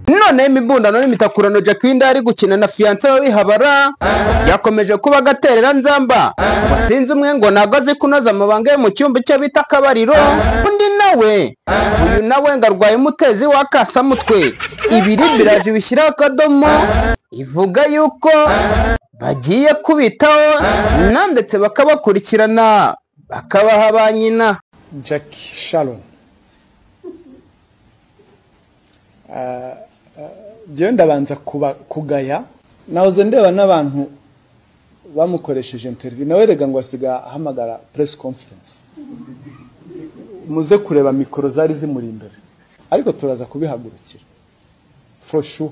Noneho imibundano n'imitakurano Jackie W'indaya ari gukina na fiancé we w'ihabara byakomeje kuba agaterera nzamba. Ngo sinzi, umwe ngo ntabwo azi kunoza amabanga ye mu cyumba icyo bita akabariro, undi nawe, uyu nawe ngo arwaye umutezi w'akasamutwe. Ibiri biraje bishyiraho akadomo, ivuga yuko bagiye kubitaho na ndetse bakabakurikirana bakabaha ba nyina. Jackie Sharon, njyewe ndabanza kuba kugaya. Nahoze ndeba n'abantu bamukoresheje interview, nawe rega ngo asiga ahamagara press conference. Muze kureba mikoro zari zimuri imbere, ariko turaza kubihagurukira for sure.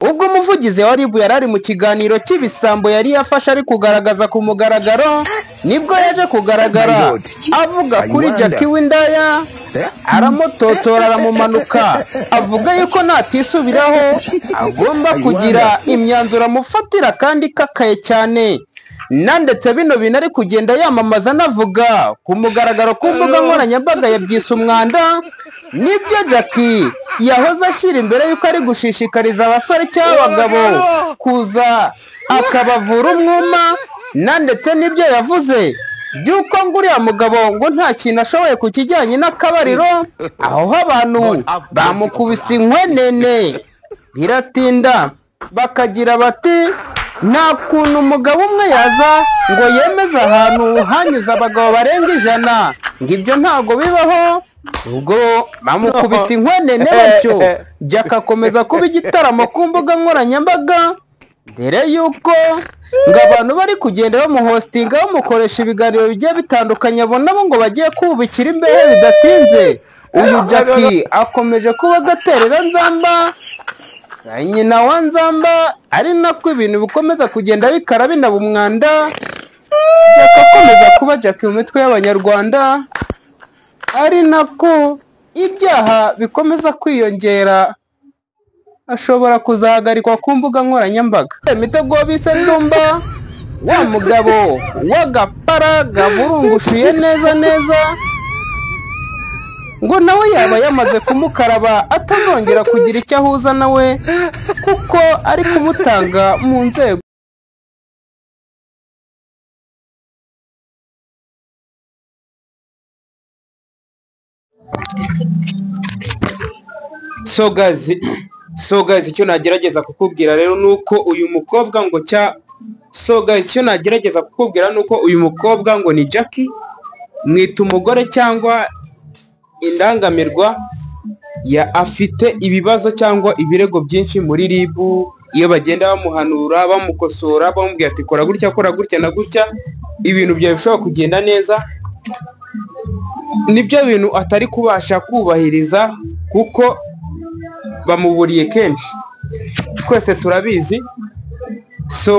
Ubwo umuvugizi wa RIB yari ari mu kiganiro cy'ibisambo yari yafashe ari kugaragaza ku mugaragaro, nibwo yaje kugaragara avuga kuri Jackie W'indaya, aramutotora, aramumanuka, avuga yuko natisubiraho agomba kugira imyanzuro amufatira kandi ikakaye cyane. Na ndetse bino bintu ari kugenda yamamaza anavuga ku mugaragaro ku mbuga nkoranyambaga yabyise umwanda. Nibyo Jackie yahoze ashyira imbere yuko ari gushishikariza abasore cyangwa abagabo kuza akabavura umwuma, na ndetse n'ibyo yavuze by'uko ngo uriya mugabo ngo nta kintu ashoboye ku kijyanye n'akabariro. Aho abantu bamukubise inkwenene biratinda, bakagira bati nta kuntu umugabo umwe yaza ngo yemeze ahantu hanyuze abagabo barenga 100, ngo ibyo ntabwo bibaho. Ubwo bamukubita inkwenene batyo, Jack akomeza kuba igitaramo ku mbuga nkoranyambaga, dore yuko ngo abantu bari kugenda bamuhostinga, bamukoresha ibiganiro bigiye bitandukanye, abo nabo ngo bagiye kubikira imbehe bidatinze. Uyu Jackie akomeje kuba agaterera nzamba nyina wa nzamba, ari nako ibintu bikomeza kugenda bikara binaba umwanda. Jack akomeza kuba Jackie mu mitwe y'Abanyarwanda, ari nako ibyaha bikomeza kwiyongera. Ashobora kuzahagarikwa ku mbuga nkoranyambaga. Imitego bise Ndumba, wa mugabo w'agapara gaburungushiye neza neza, ngo nawe yaba yamaze kumukaraba atazongera kugira icyo ahuza nawe, kuko ari kumutanga mu nzego. So guys, icyo nagerageza kukubwira rero nuko uyu mukobwa ngo cya so guys, icyo nagerageza kukubwira nuko uyu mukobwa ngo ni Jackie, mwita umugore cyangwa indangamirwa ya, afite ibibazo cyangwa ibirego byinshi muri RIB. Iyo bagenda bamuhanura, bamukosora, bamubwira ati kora gutya, kora gutya na gutya, ibintu byawe bishobora kugenda neza, nibyo bintu atari kubasha kubahiriza kuko bamuburiye kenshi, twese turabizi. So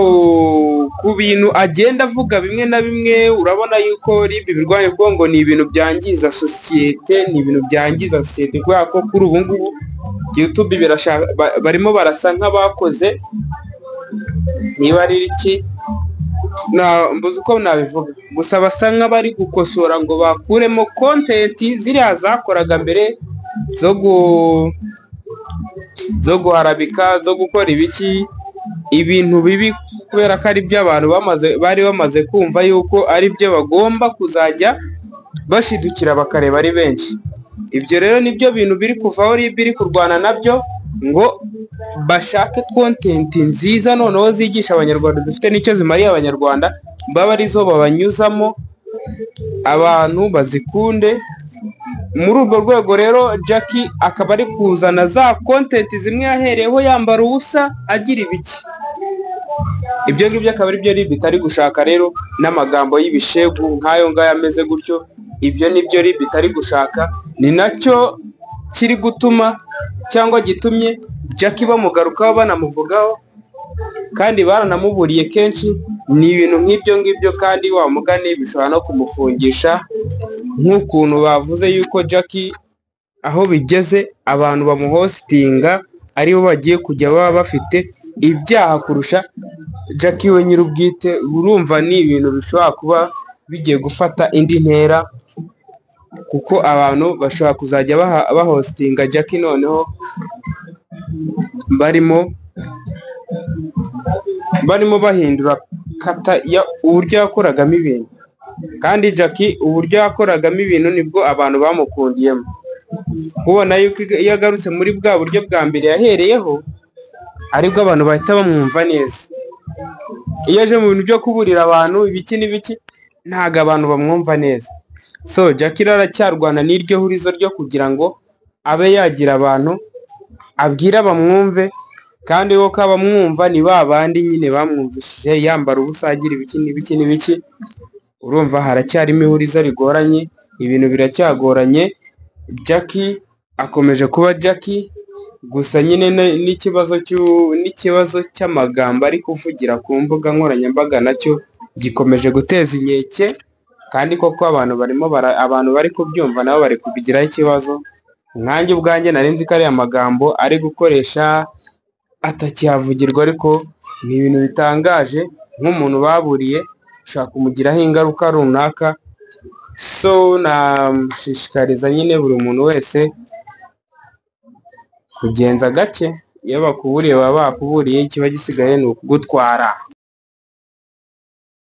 ku bintu agenda avuga bimwe na bimwe, urabona yuko RIB birwanya, kuko ngo ni ibintu byangiza sosiyete, ni ibintu byangiza sosiyete, kubera ko kuri ubu ngubu YouTube barimo barasa nk'abakoze niba ari iki na mbuze uko nabivuga, gusa basa nk'abari gukosora ngo bakuremo content ziriya zakoraga mbere zo guharabika, zo gukora ibiki, ibintu bibi, kubera ko ari byo abantu bari bamaze kumva yuko ari byo bagomba kuzajya bashidukira bakareba ari benshi. Ibyo rero nibyo bintu biri kuvaho RIB iri kurwana nabyo, ngo bashake content nziza noneho zigisha Abanyarwanda, zifite n'icyo zimariye Abanyarwanda, baba arizo babanyuzamo abantu bazikunde. Muri urwo rwego rero Jackie akaba ari kuzana za content zimwe yahereyeho yambara ubusa agira ibiki, ibyo ngibyo akaba ari byo RIB itari gushaka rero, n'amagambo y'ibishegu nk'ayo ngayo ameze gutyo, ibyo nibyo RIB itari gushaka. Ni nacyo kiri gutuma cyangwa gitumye Jackie bamugarukaho, banamuvugaho, kandi baranamuburiye kenshi. Ni ibintu nk'ibyo ngibyo, kandi wa mugani bishobora no kumufungisha, nk'ukuntu bavuze yuko Jackie aho bigeze abantu bamuhostinga aribo bagiye kujya baba bafite ibyaha kurusha Jackie we nyir'ubwite. Urumva ni ibintu bishobora kuba bigiye gufata indi ntera. Kuko abantu bashobora kuzajya bahostinga Jackie, noneho barimo bahindura kata ya uburyo yakoragamo ibintu. Kandi Jackie uburyo yakoragamo ibintu nibwo abantu bamukundiyemo. Ubona yuko iyo agarutse muri bwa buryo bwa mbere yahereyeho, aribwo abantu bahita bamwumva neza. Iyo aje mu bintu byo kuburira abantu ibiki n'ibiki, ntabwo abantu bamwumva neza. So Jackie rero aracyarwana n'iryo hurizo ryo kugira ngo abe yagira abantu abwira bamwumve, kandi koko abamwumva ni ba bandi nyine bamwumvishije yambara ubusa, agira ibiki n'ibiki n'ibiki. Urumva haracyarimo ihurizo rigoranye, ibintu biracyagoranye. Jackie akomeje kuba Jackie, gusa nyine n'ikibazo cy'amagambo ari kuvugira ku mbuga nkoranyambaga nacyo gikomeje guteza inkeke, kandi koko abantu barimo abantu bari kubyumva nabo bari kubigiraho ikibazo. Nkanjye ubwanjye nari nzi ko ariya magambo ari gukoresha atakihavugirwa, ariko ni ibintu bitangaje. Nk'umuntu baburiye ushobora kumugiraho ingaruka runaka. So namushishikariza nyine buri muntu wese kugenza gake, iyo bakuburiye baba bakuburiye, ikiba gisigaye ni ukugutwara.